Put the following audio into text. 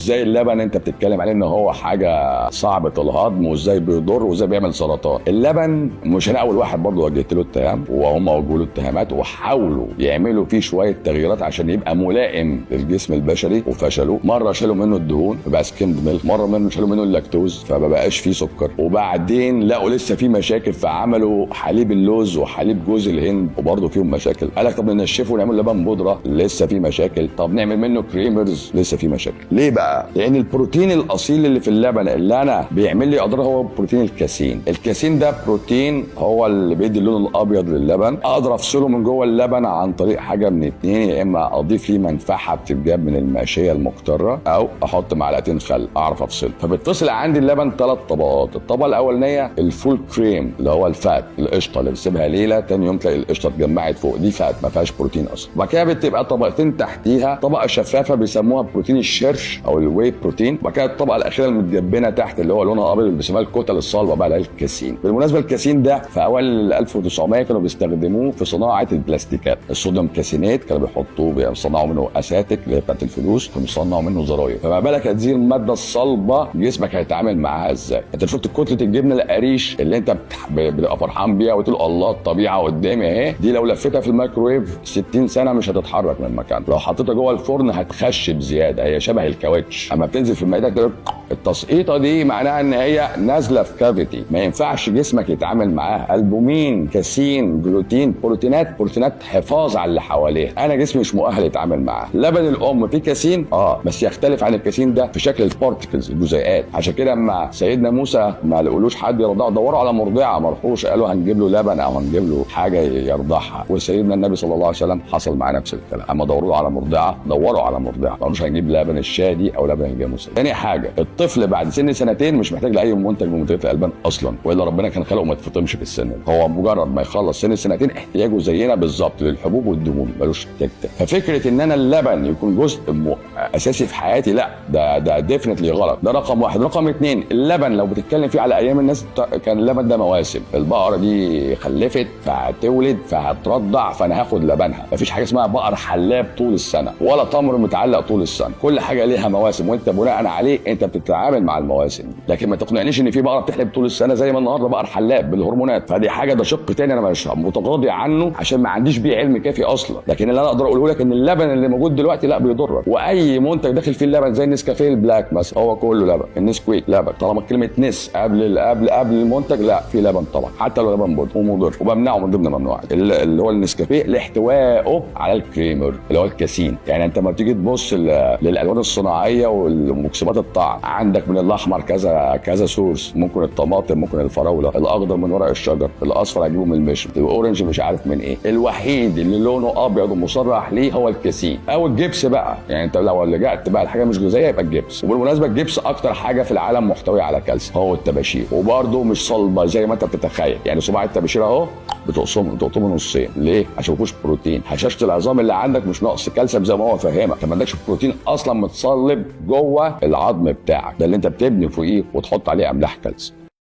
ازاي اللبن انت بتتكلم عليه ان هو حاجة صعبة الهضم، وازاي بيضر، وازاي بيعمل سرطان؟ اللبن مش انا اول واحد برضه وجهت له اتهام، وهم وجهوا له اتهامات وحاولوا يعملوا فيه شوية تغييرات عشان يبقى ملائم للجسم البشري وفشلوا. مرة شالوا منه الدهون فبقى skimmed milk، مرة منه شالوا منه اللاكتوز فما بقاش فيه سكر، وبعدين لقوا لسه فيه مشاكل فعملوا حليب اللوز وحليب جوز الهند وبرضه فيهم مشاكل. قال لك طب ننشفه ونعمل لبن بودره، لسه فيه مشاكل. طب نعمل منه creamers، لسه فيه مشاكل. ليه بقى؟ لان البروتين الاصيل اللي في اللبن اللي انا بيعمل لي اضرار هو بروتين الكاسين. الكاسين ده بروتين هو اللي بيدي اللون الابيض للبن. اقدر افصله من جوه اللبن عن طريق حاجة من اتنين: يا اما اضيف ليه منفحه بتتجاب من الماشية المجتره، او احط معلقتين خل اعرف افصله. فبيتصل عندي اللبن ثلاث طبقات. الطبقة الاولانية ال full cream اللي هو ال fat، القشطه اللي بتسيبها ليلة تاني يوم تلاقي القشطه اتجمعت فوق، دي fat ما فيهاش بروتين اصلا. وبعد كده بتبقى طبقتين تحتيها، طبقه شفافة بيسموها بروتين الشرش او ال whey protein، وبعد كده الطبقة الاخيرة المتجبنه تحت اللي هو لونها ابيض اللي بيسموها الكتل الصلبة بقى اللي هي الكاسين. بالمناسبة الكاسين ده في اوائل 1900 كانوا بيستخدموه في صناعة البلاستيكات، ال sodium caseinate كانوا بيحطوه بيصنعوا منه اساتك اللي هي بتاعت الفلوس، كانوا بيصنعوا منه زراير. فما بالك هذه المادة الصلبة جسمك هيتعامل معاها ازاي؟ انت شفت كتلة الجبنة القريش اللي انت بتبقى فرحان بيها وتقول الله الطبيعة قدامي اهي، دي لو لفيتها في الميكرويف 60 سنة مش هتتحرك من مكانها، لو حطيتها جوه الفرن هتخشب زياده، هي شبه الكاوتش اما بتنزل في المعدة. التسقيطه دي معناها ان هي نازله في cavity ما ينفعش جسمك يتعامل معاها. البومين، كاسين، جلوتين، بروتينات، بروتينات حفاظ على اللي حواليها، انا جسمي مش مؤهل يتعامل معاها. لبن الام فيه كاسين بس يختلف عن الكاسين ده في شكل ال particles، الجزيئات. عشان كده اما سيدنا موسى ما لقولوش حد يرضعه دوروا على مرضعه، ما راحوش قالوا هنجيب له لبن او هنجيب له حاجة يرضعها. وسيدنا النبي صلى الله عليه وسلم حصل معاه نفس الكلام، اما دوروا على مرضعه دوروا على مرضعه، ما قالوش هنجيب لبن الشادي او لبن الجاموسة. تاني حاجه، الطفل بعد سن سنتين مش محتاج لاي منتج من منتجات الالبان اصلا، والا ربنا كان خلقه ما يتفطمش في السن ده. هو مجرد ما يخلص سن السنتين احتياجه زينا بالظبط للحبوب والدهون، ملوش احتياج تاني. ففكره ان انا اللبن يكون جزء اساسي في حياتي لا، ده definitely غلط. ده رقم واحد. رقم اثنين، اللبن لو بتتكلم فيه على ايام الناس كان اللبن ده مواسم، البقرة دي خلفت فهتولد فهترضع فانا هاخد لبنها. مفيش حاجة اسمها بقر حلاب طول السنة ولا تمر متعلق طول السنه، كل حاجة ليها مواسم وانت بناء عليه انت بتتعامل مع المواسم. لكن ما تقنعنيش ان في بقرة بتحلب طول السنة زي ما النهارده بقر حلاب بالهرمونات، فدي حاجة ده شق تاني انا مش متغاضي عنه عشان ما عنديش بيه علم كافي اصلا. لكن اللي انا اقدر اقوله لك ان اللبن اللي موجود دلوقتي لا بيضرك، واي منتج داخل فيه اللبن زي النسكافيه ال black مثلا هو كله لبن، النسكويك لبن، طالما كلمة نس قبل قبل قبل المنتج لا في لبن طبعا، حتى لو لبن بودره ومضر وبمنعه من ضمن الممنوعات اللي هو النسكافيه لاحتوائه على ال creamer اللي هو الكاسين. يعني انت لما تيجي تبص للالوان الصناعية والمكسبات الطعم، عندك من الاحمر كذا كذا source، ممكن الطماطم، ممكن الفراوله، الاخضر من ورق الشجر، الاصفر هجيبه من المشمش، ال orange مش عارف من ايه. الوحيد اللي لونه ابيض ومصرح ليه هو الكاسين او الجبس بقى. يعني انت لو لجأت بقى لحاجة مش غذائية يبقى الجبس. وبالمناسبة الجبس اكتر حاجة في العالم محتويه على كالسيوم هو الطباشير، وبرده مش صلبه زي ما انت بتتخيل. يعني صباع الطباشير اهو بتقسمه بتقطمه نصين، ليه؟ عشان ما فيهوش بروتين. هشاشة العظام اللي عندك مش نقص كالسيوم زي ما هو فاهمك، انت ما عندكش بروتين اصلا متصلب جوه العظم بتاعك ده اللي انت بتبني فوقيه وتحط عليه املاح كالسيوم.